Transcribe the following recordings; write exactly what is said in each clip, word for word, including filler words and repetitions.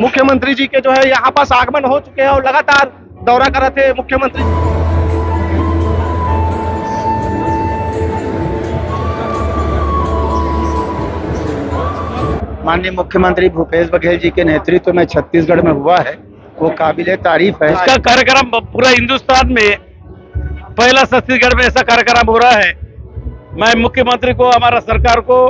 मुख्यमंत्री जी के जो है यहाँ पास आगमन हो चुके हैं और लगातार दौरा करत हे मुख्यमंत्री। माननीय मुख्यमंत्री भूपेश बघेल जी के नेतृत्व में छत्तीसगढ़ में हुआ है, वो काबिले तारीफ है। इसका कार्यक्रम पूरा हिंदुस्तान में पहला छत्तीसगढ़ में ऐसा कार्यक्रम हो रहा है। मैं मुख्यमंत्री को, हमारा सरकार को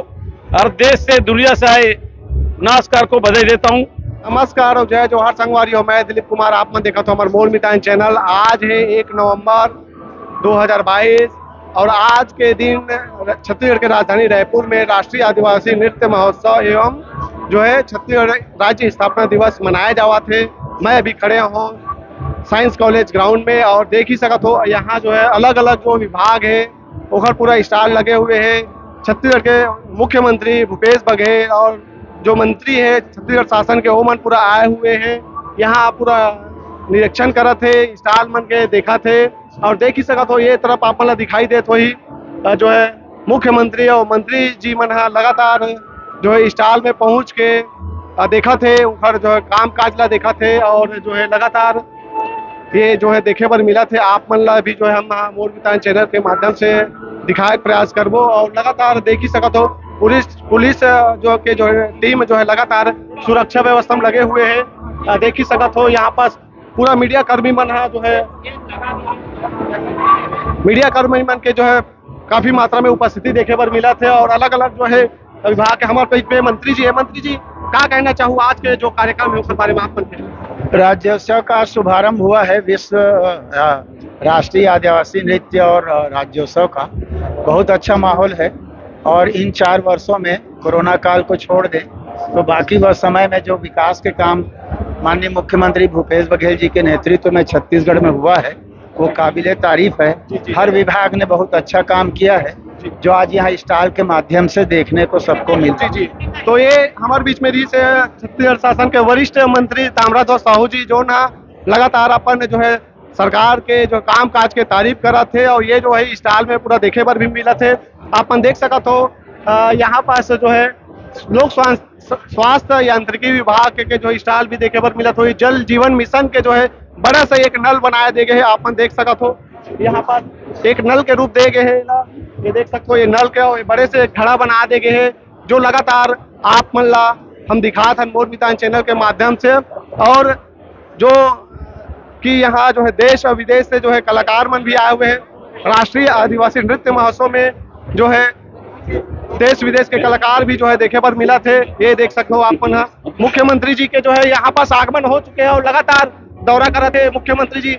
और देश से, दुनिया से आए नमस्कार को बधाई देता हूँ। नमस्कार और जय जोहार संगवारी हो, मैं दिलीप कुमार, आप मन देखत हो हमर मोर मितान चैनल। आज है एक नवंबर दो हज़ार बाईस और आज के दिन छत्तीसगढ़ के राजधानी रायपुर में राष्ट्रीय आदिवासी नृत्य महोत्सव एवं जो है छत्तीसगढ़ राज्य स्थापना दिवस मनाया जावत हे। मैं अभी खड़े हूँ साइंस कॉलेज ग्राउंड में और देख ही सकत हो यहाँ जो है अलग-अलग जो विभाग है ओकर पूरा स्टॉल लगे हुए हैं। छत्तीसगढ़ के मुख्यमंत्री भूपेश बघेल और जो मंत्री है छत्तीसगढ़ शासन के, वो मन पूरा आए हुए हैं यहाँ, पूरा निरीक्षण करत हे, स्टॉल मन के देखत हे। और देख ही सकत हो ये तरफ आप मन ला दिखाई देत होही, अ, जो है मुख्यमंत्री और मंत्री जी मन ह लगातार जो है स्टॉल में पहुंच के, अ, देखत हे, उनकर जो है काम काज ला देखत हे और जो है लगातार ये जो है देखे बर मिलत हे। आप मन ला भी जो है हम मोर मितान चैनल के माध्यम से दिखाए के प्रयास करबो और लगातार देख ही सकत हो पुलिस, पुलिस, अ, जो के जो है टीम जो है लगातार सुरक्षा व्यवस्था में लगे हुए हैं। अ, देख ही सकत हो यहाँ पास पूरा मीडिया कर्मी मन ह जो है मीडिया कर्मी मन के जो है काफी मात्रा में उपस्थिति देखे बर मिलत हे और अलग-अलग जो है विभाग के हमर बीच में मंत्री जी है। मंत्री जी, का कहना चाहू आज के जो कार्यक्रम है ओकर बारे में आप मन के? राज्योत्सव का शुभारंभ हुआ है, विश्व, अ, राष्ट्रीय आदिवासी नृत्य और, अ, राज्योत्सव का। बहुत अच्छा माहौल है और इन चार वर्षों में कोरोना काल को छोड़ दे तो बाकी वह समय में जो विकास के काम माननीय मुख्यमंत्री भूपेश बघेल जी के नेतृत्व में छत्तीसगढ़ में हुआ है, वो काबिले तारीफ है। जी, जी। हर विभाग ने बहुत अच्छा काम किया है, जी। जो आज यहाँ स्टॉल के माध्यम से देखने को सबको मिलता जी, जी। तो ये हमारे बीच में रहिस हे छत्तीसगढ़ शासन के वरिष्ठ मंत्री ताम्रध्वज साहू जी, जो ना लगातार अपन जो है सरकार के जो काम काज के तारीफ करत हे और ये जो है स्टॉल में पूरा देखे बर भी मिलत हे। आप मन देख सकत हो, अ, यहाँ पास जो है लोक स्वास्थ्य, स्वास्थ्य यांत्रिकी विभाग के, के जो स्टॉल भी देखे बर मिलत होही। जल जीवन मिशन के जो है बड़ा सा एक नल बनाया दे गए हे, आप मन देख सकत हो यहाँ पास एक नल के रूप दे गए हे। ये देख सकते हो ये नल के बड़े से घड़ा बना दे गए हे, जो लगातार आप मन ला हम दिखात हन मोर मितान चैनल के माध्यम से। और जो कि यहाँ जो है देश और विदेश से जो है कलाकार मन भी आए हुए हैं राष्ट्रीय आदिवासी नृत्य महोत्सव में, जो है देश विदेश के कलाकार भी जो है देखे बर मिलत हे। ये देख सकते हो आप मन ह मुख्यमंत्री जी के जो है यहाँ पास आगमन हो चुके हैं और लगातार दौरा करत हे मुख्यमंत्री जी।